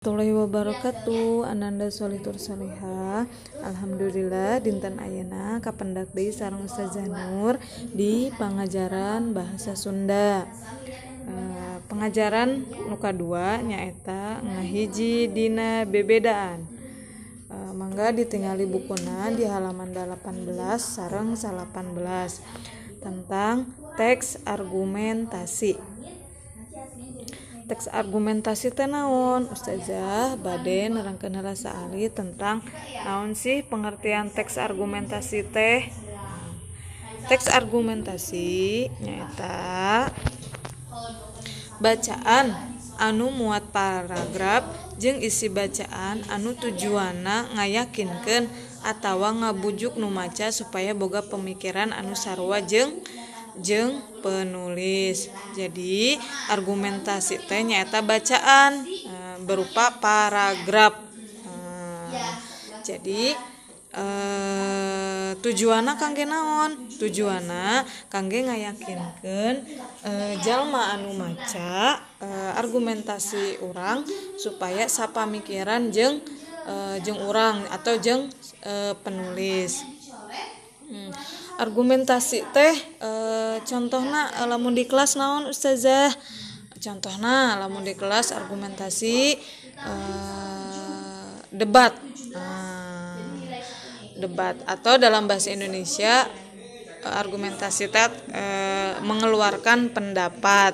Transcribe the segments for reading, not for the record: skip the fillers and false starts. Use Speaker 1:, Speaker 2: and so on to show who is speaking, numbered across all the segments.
Speaker 1: Warahmatullahi wabarakatuh. Ananda solih tur solihah. Alhamdulillah dinten ayeuna kapendak deui sareng Ustazah Nur di pangajaran bahasa Sunda. Pengajaran nu kadua nyaeta ngahiji dina bebedaan. Mangga ditingali bukuna di halaman 18 sareng 18 tentang teks argumentasi. Teks argumentasi teh naon? Ustazah bade nerangkeun heula saali tentang naon sih pengertian teks argumentasi teh. Teks argumentasi nyaeta bacaan anu muat paragraf jeung isi bacaan anu tujuanna ngayakinkeun atawa ngabujuk nu maca supaya boga pemikiran anu sarua jeung penulis. Jadi argumentasi teh nyaeta bacaan berupa paragraf. Jadi tujuanna kangge naon? Tujuanna kangge ngayakinkeun jalma anu maca argumentasi urang supaya sapamikiran jeung urang atau jeung penulis. Argumentasi teh contohna lamun di kelas naon Ustazah? Contohna lamun di kelas argumentasi debat. Debat atau dalam bahasa Indonesia argumentasi teh mengeluarkan pendapat.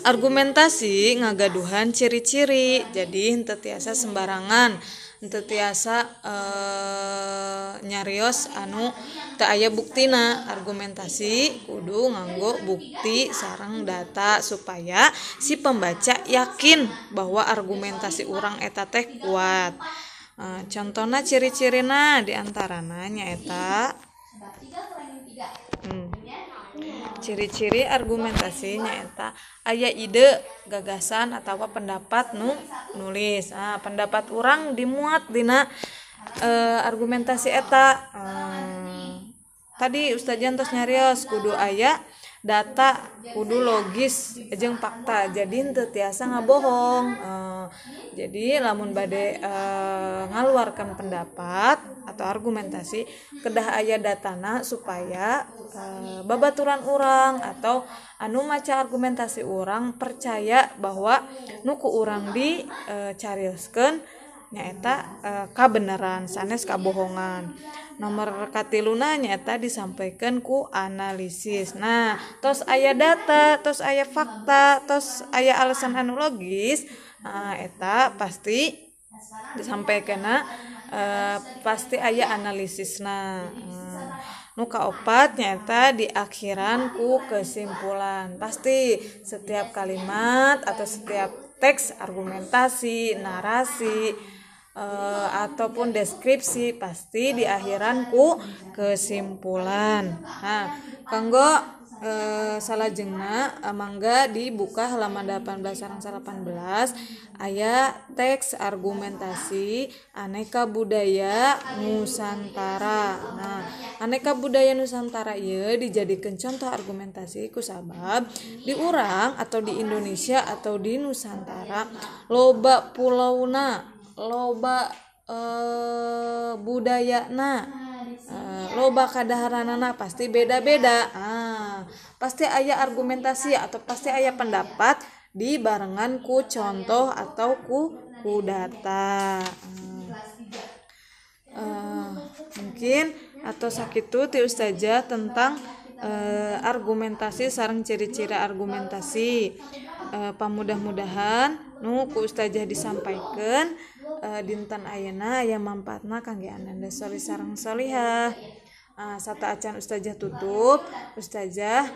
Speaker 1: Argumentasi ngagaduhan ciri-ciri, jadi henteu tiasa sembarangan, henteu tiasa nyarios anu teu aya buktina. Argumentasi kudu nganggo bukti sareng data supaya si pembaca yakin bahwa argumentasi urang eta teh kuat. Contohna ciri-cirina diantarana nyaeta ciri-ciri argumentasi nyaeta aya ide, gagasan atawa pendapat nu nulis. Pendapat urang dimuat dina argumentasi eta. Tadi Ustazah tos nyarios kudu aya data, kudu logis jeung fakta, jadi henteu tiasa ngabohong. Jadi lamun bade ngaluarkeun pendapat atau argumentasi kedah aya datana supaya babaturan urang atau anu maca argumentasi urang percaya bahwa nu ku urang di carioskeun nyaeta kabeneran sanes kabohongan. Nomor katiluna nyaeta disampaikan ku analisis. Nah, tos aya data, tos aya fakta, tos aya alasan anu logis, eta pasti disampaikanna pasti aya analisisna. Nu kaopat nyaeta diakhiran ku kesimpulan. Pasti setiap kalimat atau setiap teks argumentasi, narasi, ataupun deskripsi pasti diakhiran ku kesimpulan. Nah, kanggo salajengna mangga dibuka halaman 18 sareng 18 aya teks argumentasi aneka budaya Nusantara. Nah, aneka budaya Nusantara ieu dijadikeun contoh argumentasi kusabab di urang atau di Indonesia atau di Nusantara loba pulauna, loba budayana, loba kadaharanana pasti beda-beda. Pasti aya argumentasi atau pasti aya pendapat dibarengan ku contoh atau ku data. Mungkin atau sakitu ti Ustazah tentang argumentasi sareng ciri-ciri argumentasi. Pamudah-mudahan nu ku Ustazah disampaikan dinten ayeuna aya manfaatna kangge ananda solih sareng solihah. Sata acan Ustazah tutup, Ustazah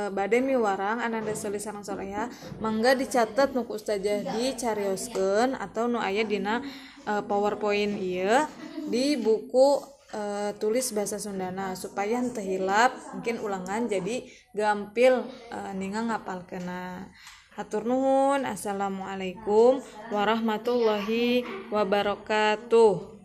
Speaker 1: bade miwarang ananda solih sareng solihah mangga dicatet nu ku Ustazah dicarioskeun atau nu aya dina PowerPoint ieu di buku tulis bahasa Sundana supaya henteu hilap, mungkin ulangan jadi gampil ninga ngapalkeunna. Hatur nuhun. Assalamualaikum warahmatullahi wabarakatuh.